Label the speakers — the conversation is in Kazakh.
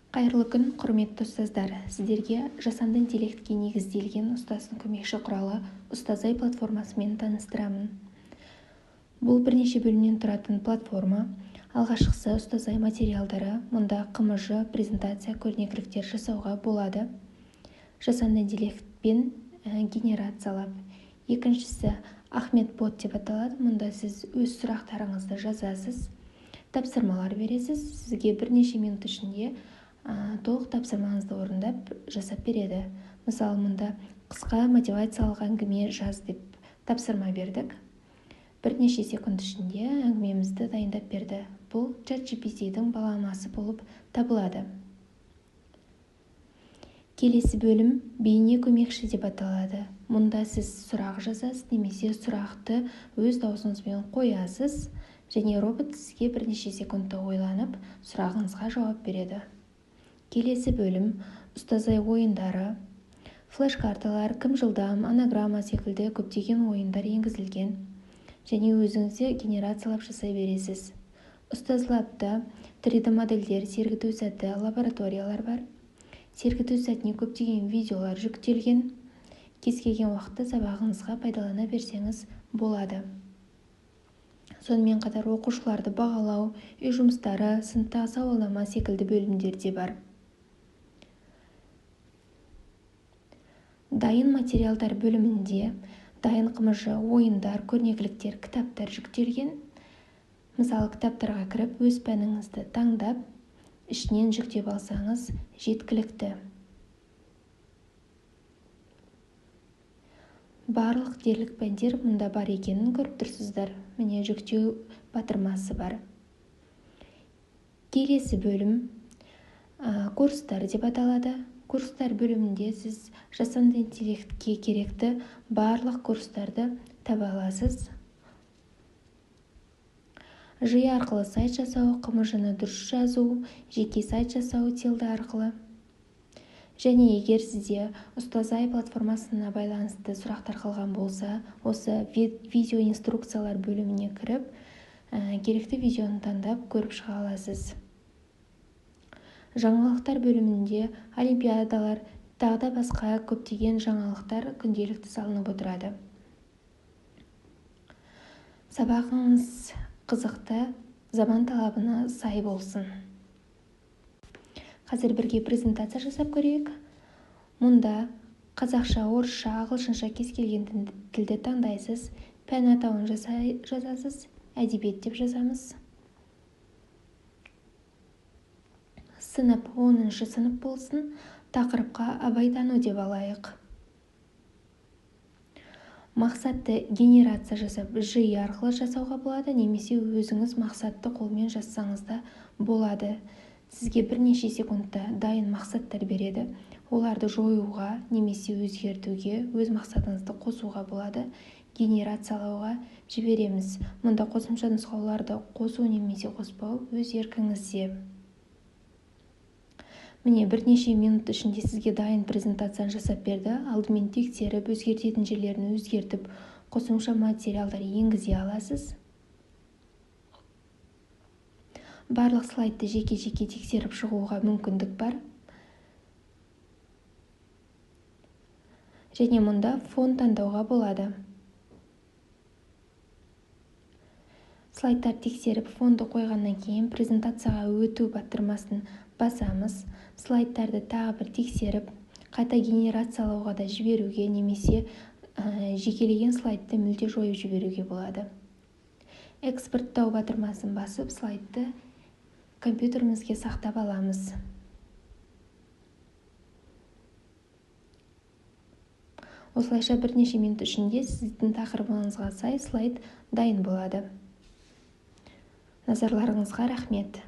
Speaker 1: Қайырлы күн, құрметті ұстаздар! Сіздерге жасанды интеллектке негізделген ұстаздың көмекші құралы Ұстазай платформасымен таныстырамын. Бұл бірнеше бөлімнен тұратын платформа. Алғашқысы — Ұстазай материалдары. Мұнда ҚМЖ, презентация, көрнекіліктер жасауға болады. Жасанды интеллектпен генерациялап. Екіншісі Ахмет бот деп аталады. Мұнда сіз өз сұрақтарыңызды жазасыз, тапсырмалар бересіз. Сізге бірнеше минут ішінде толық тапсырмаңызды орындап, жасап береді. Мысалы, мұнда «қысқа мотивациялық әңгіме жаз» деп тапсырма бердік. Бірнеше секунд ішінде әңгімемізді дайындап берді. Бұл ChatGPT-дің баламасы болып табылады. Келесі бөлім «Бейне көмекші» деп аталады. Мұнда сіз сұрақ жазасыз немесе сұрақты өз даусыңызбен қоясыз және робот сізге бірнеше секундта ойланып, сұрағыңызға жауап береді. Келесі бөлім — Ұстазай ойындары. Флеш-карталар, «Кім жылдам», анаграмма секілді көптеген ойындар енгізілген және өзіңіз де генерациялап жасай бересіз. Ұстаз Лабта 3D модельдер, сергіту сәті, лабораториялар бар. Сергіту сәтіне көптеген видеолар жүктелген. Кез келген уақытта сабағыңызға пайдалана берсеңіз болады. Сонымен қатар оқушыларды бағалау, үй жұмыстары, сыныптағы сауалнама секілді бөлімдер де бар. Дайын материалдар бөлімінде дайын ҚМЖ, ойындар, көрнекіліктер, кітаптар жүктелген. Мысалы, кітаптарға кіріп, өз пәніңізді таңдап, ішінен жүктеп алсаңыз жеткілікті. Барлық дерлік пәндер мұнда бар екенін көріп тұрсыздар. Міне, жүктеу батырмасы бар. Келесі бөлім «Курстар» деп аталады. Курстар бөлімінде сіз жасанды интеллектке керекті барлық курстарды таба аласыз: ЖИ арқылы сайт жасау, ҚМЖ-ны дұрыс жазу, жеке сайт жасау Тилда арқылы. Және егер сізде Ұстазай платформасына байланысты сұрақтар қалған болса, осы видео инструкциялар бөліміне кіріп, керекті видеоны таңдап, көріп шыға аласыз. Жаңалықтар бөлімінде олимпиадалар, тағы да басқа көптеген жаңалықтар күнделікті салынып отырады. Сабағыңыз қызықты, заман талабына сай болсын. Қазір бірге презентация жасап көрейік. Мұнда қазақша, орысша, ағылшынша, кез келген тілді таңдайсыз. Пән атауын жазасыз, әдебиет деп жазамыз. Сынып 10-сынып болсын. Тақырыпқа «Абайтану» деп алайық. Мақсатты генерация жасап, ЖИ арқылы жасауға болады немесе өзіңіз мақсатты қолмен жазсаңыз да болады. Сізге бірнеше секундта дайын мақсаттар береді. Оларды жоюға немесе өзгертуге, өз мақсатыңызды қосуға болады. Генерациялауға жібереміз. Мұнда қосымша нұсқауларды қосу немесе қоспау өз еркіңізде. Міне, бірнеше минут ішінде сізге дайын презентацияны жасап берді. Алдымен тексеріп, өзгертетін жерлерін өзгертіп, қосымша материалдар енгізе аласыз. Барлық слайдты жеке-жеке тексеріп шығуға мүмкіндік бар. Және мұнда фон таңдауға болады. Слайдтар тексеріп, фонды қойғаннан кейін презентацияға өту батырмасын басамыз. Слайдтарды тағы бір тексеріп, қайта генерациялауға да жіберуге немесе жекелеген слайдты мүлде жойып жіберуге болады. Экспорттау батырмасын басып, слайдты компьютерімізге сақтап аламыз. Осылайша бірнеше минут ішінде сіздің тақырыбыңызға сай слайд дайын болады. Назарларыңызға рахмет!